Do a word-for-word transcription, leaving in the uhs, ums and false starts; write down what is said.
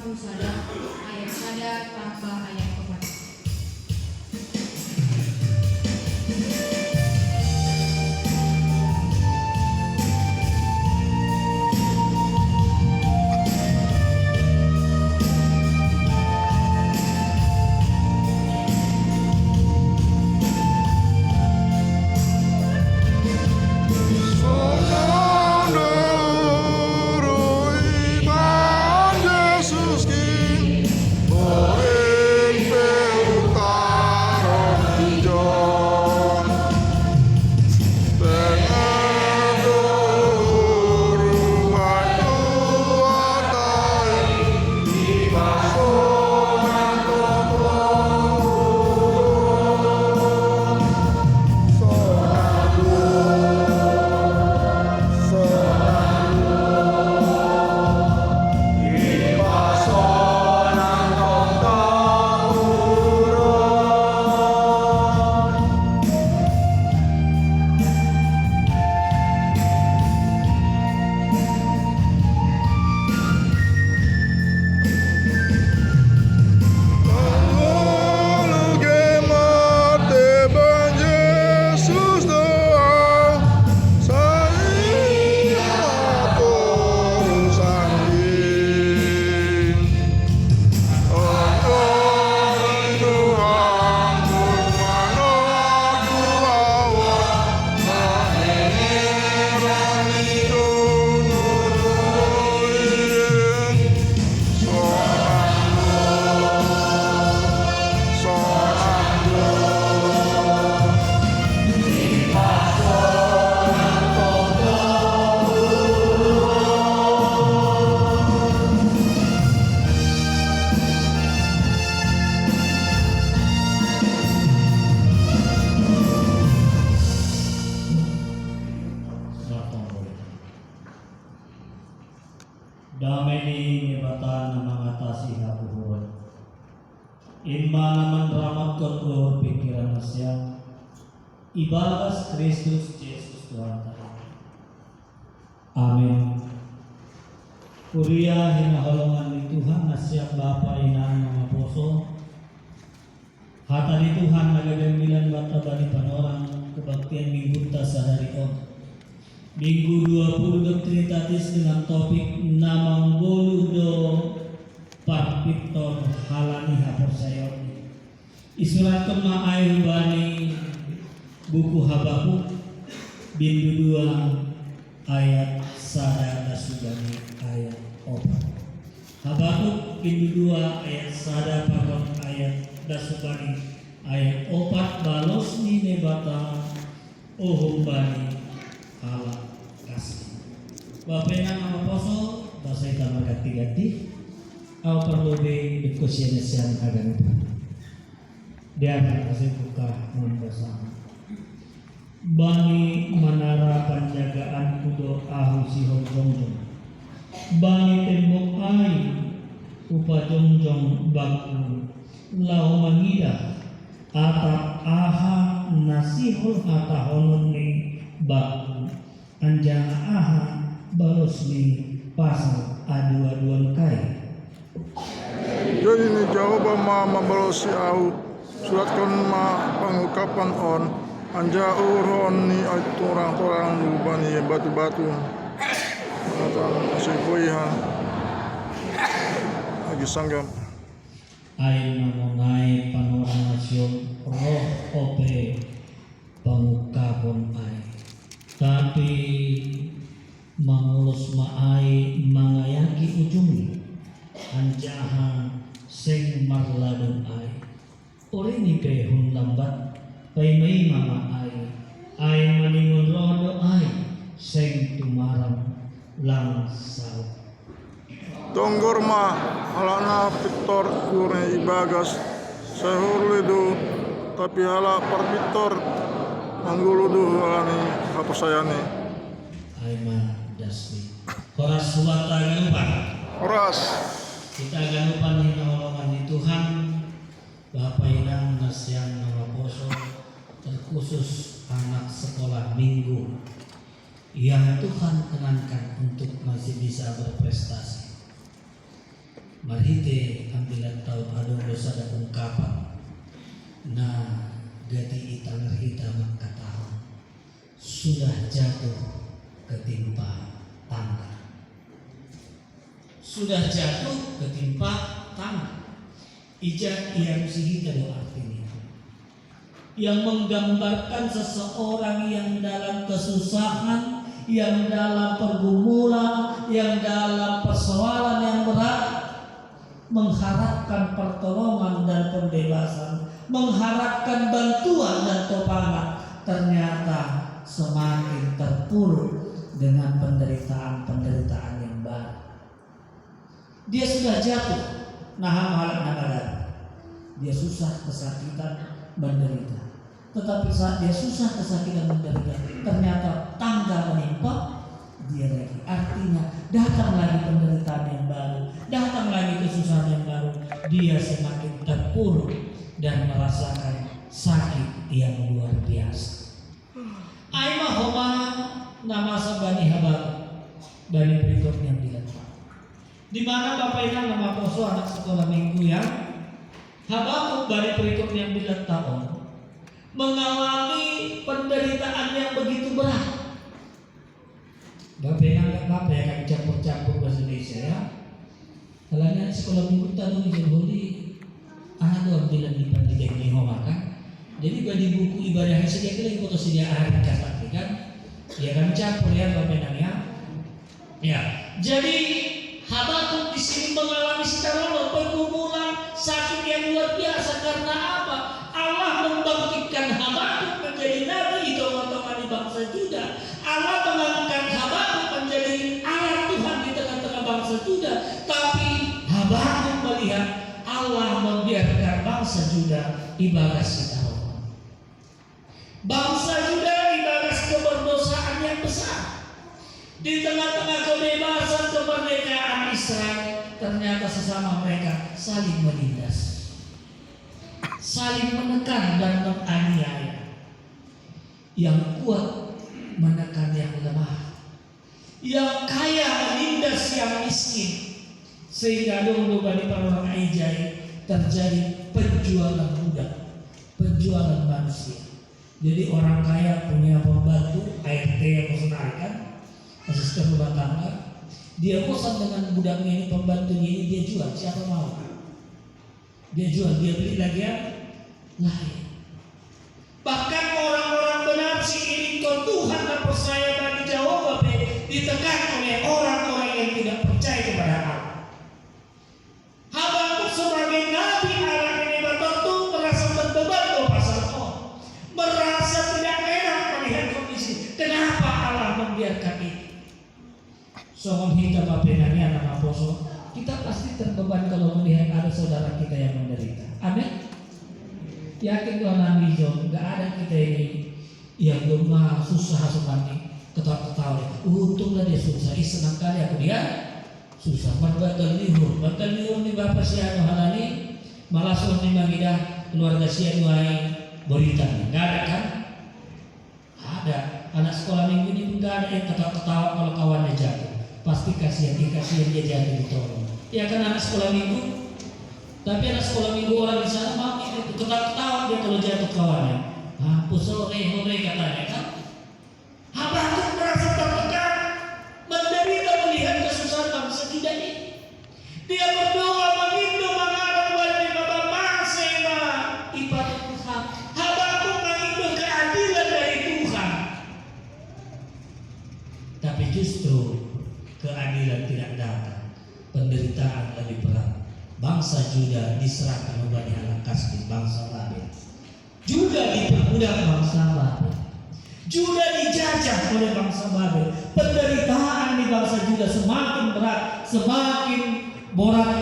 Sada ayat sada tanpa ayat opat. Damai ni Naibata na mangatasi habubuhan, in ma na manramatkon uhur pikiran nasiam, ibagas Kristus Jesus Tuhanta. Amin. Kuria hinaholongan ni Tuhan nasiam, bapa inang mamaposo. Hata ni Tuhan na gabe ambilan banta bani panorang kebaktian Minggunta sadari on. Minggu dua puluh do Trinitatis dengan topik na manggoluh do parpintor halani haporsayaon. Isuratkon ma ai hubani buku Habakuk, bindu dua ayat sada das hubani ayat opat. Habakuk bindu dua ayat sada pakon ayat das hubani ayat opat. Balos ni Naibata uhum bani halak kasih. Bapa inang mamaposo, basa hita marganti-ganti. Au parlobei dengko sian sian haganupan. Dia markasih buka membasah. Bani manara panjagaanku do ahu sihol jongjong. Bani tembok ai upa jongjong bakku, laho mangidah atap aha na sihol hatahonon ni bakku. Anjaha aha balos ni pasal adu-aduan kai? Jadi ni Jahowa ma mambalosi ahu, suratkon ma pangungkapan on, anjaha uhurhon ni ai torang-torang bani batu-batu. Matan si boihan agi sanggam. Ai na monai panorang nasion roh ope pangungkapon ai. Tapi mangolos ma ai mangayaki ujungni, anjaha seng marladung ai. Orini pe hun lambat, paima-ima ma ai, ai maningon roh do ai, seng tumaram lang saut. Tonggor ma halak na pintor uhurni ibagas, sai uhur do, tapi halak parpintor manggoluh do halani haporsayaanni. Ai ma dasni. Horas huata ganupan. Horas. Hita ganupan hinaholongan ni Tuhan, bapa inang nasiam na maposo, terkhusus anak sekolah minggu yang Tuhan kenankan untuk masih bisa berprestasi. Marhite ambilan tau adong do sada ungkapan na gati i tangerhita mangkatahon: Sudah jatuh ketimpa tangga. Sudah jatuh ketimpa tangga. Ija ianusihita do artinya. Yang menggambarkan seseorang yang dalam kesusahan, yang dalam pergumulan, yang dalam persoalan yang berat, mengharapkan pertolongan dan pembebasan, mengharapkan bantuan dan topangan, ternyata semakin terpuruk dengan penderitaan-penderitaan yang baru. Dia sudah jatuh, naha mahalak na badan. Dia susah, kesakitan, menderita. Tetapi saat dia susah, kesakitan, menderita, ternyata tangga menimpa dia lagi. Artinya, datang lagi penderitaan yang baru, datang lagi kesusahan yang baru. Dia semakin terpuruk dan merasakan sakit yang luar biasa. Ai ma homa na masa bani Habakuk, bani perikop ni ambilan tau. Di mana Bapak Inang na maposo anak sekolah minggu yang Habakuk bani perikop ni ambilan tau on mengalami penderitaan yang begitu berat. Bapak Inang, nggak apa-apa ya, kan campur-campur bahasa Indonesia ya. Alana sekolah minggu tadi di Joholi, aha do ambilan ni pandidian ni homa kan. Jadi bagi buku ibadah yang sedia lagi foto sedia hari kasar kan. Ya kan campur ya Bapak Inang ya. Ya, jadi Habakuk di sini mengalami secara pergumulan sakit yang luar biasa. Karena apa? Allah membangkitkan Habakuk menjadi nabi di tengah-tengah di bangsa Juda. Allah mengangkat Habakuk menjadi alat Tuhan di tengah-tengah bangsa Juda. Tapi Habakuk melihat Allah membiarkan bangsa Juda ibarat sekarang. Bangsa Juda ibarat keberdosaan yang besar. Di tengah-tengah kebebasan kemerdekaan Israel, ternyata sesama mereka saling menindas, saling menekan dan menganiaya. Yang kuat menekan yang lemah, yang kaya menindas yang miskin, sehingga dong dong di parwang aijai terjadi penjualan budak, penjualan manusia. Jadi orang kaya punya pembantu A R T yang mau kan, asisten rumah tangga, dia bosan dengan budaknya ini, pembantunya ini, dia jual, siapa mau? Dia jual, dia beli lagi yang lain. Bahkan orang-orang benar si ini kau Tuhan dan percaya bagi Jehovah pe ditekan oleh orang-orang yang tidak percaya kepada Allah. Habakuk sebagai nabi Allah ini betul merasa terbeban kau pasal kau merasa tidak enak melihat kondisi. Kenapa Allah membiarkan ini? Songon hita papenangian nama poso, kita pasti terbeban kalau melihat ada saudara kita yang menderita. Amin. Yakin Tuhan amin jo, nggak ada kita ini yang belum susah semuanya ketawa-ketawa. Untunglah dia susah, ih senang kali aku dia susah. Marbakal ni uhur, bakal ni uhur ni bapa si anu halani, malas ni mangidah keluarga si anu ai berita. Nggak ada kan? Ada. Anak sekolah minggu ini pun nggak ada yang ketawa-ketawa kalau kawannya jatuh. Pasti kasihan, ih kasihan dia jatuh ditolong. Ya kan anak sekolah minggu? Tapi anak sekolah minggu orang di sana mau ketawa-ketawa dia kalau jatuh kawannya. Mampus sore, sore katanya kan. Habakuk merasa tertekan, menderita melihat kesusahan bangsa Juda ini. Dia berdoa mengindo mengarap wali baba mase ma ipat Tuhan. Habakuk mengindo keadilan dari Tuhan. Tapi justru keadilan tidak datang. Penderitaan lebih berat. Bangsa Juda diserahkan kepada halak Kasdim, bangsa Babel. Juda diperbudak bangsa Babel. Juda dijajah oleh bangsa Babel. Penderitaan di bangsa Juda semakin berat, semakin berat.